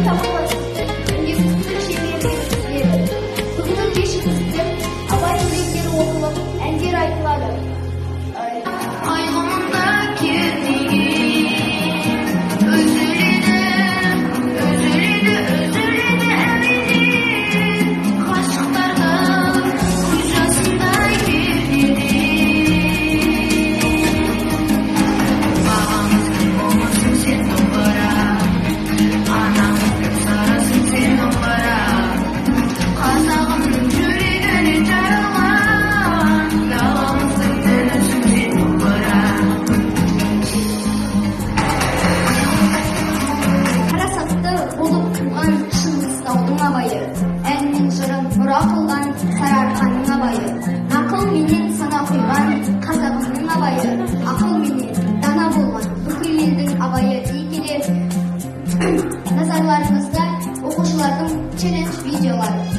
тамашаласты үндестіктің шеңберінде өткізіледі. Бүгінгі кешімізде Абай өлеңдері оқылып, әндер айтылады. Қайғымда келмеген. Үзіледі, үзіледі, үзіледі әуеннен, ғашықтардың көз жасындай пердеден. Бағамыздың ұлысың сен, домбыра, анамыздың сырысың сен, домбыра, қазағымның жүрегінен жаралған даламыздың үнісің сен, домбыра. Парасатты болып туған Шыңғыстаудың Абайы, ән мен жырын мұра қылған Сарыарқаның Абайы, нақыл менен сана құйған қазағымның Абайы, ақылменен дана болған бүкіл елдің Абайы дей келе, назарларыңызда оқушылардың челлендж видеолары.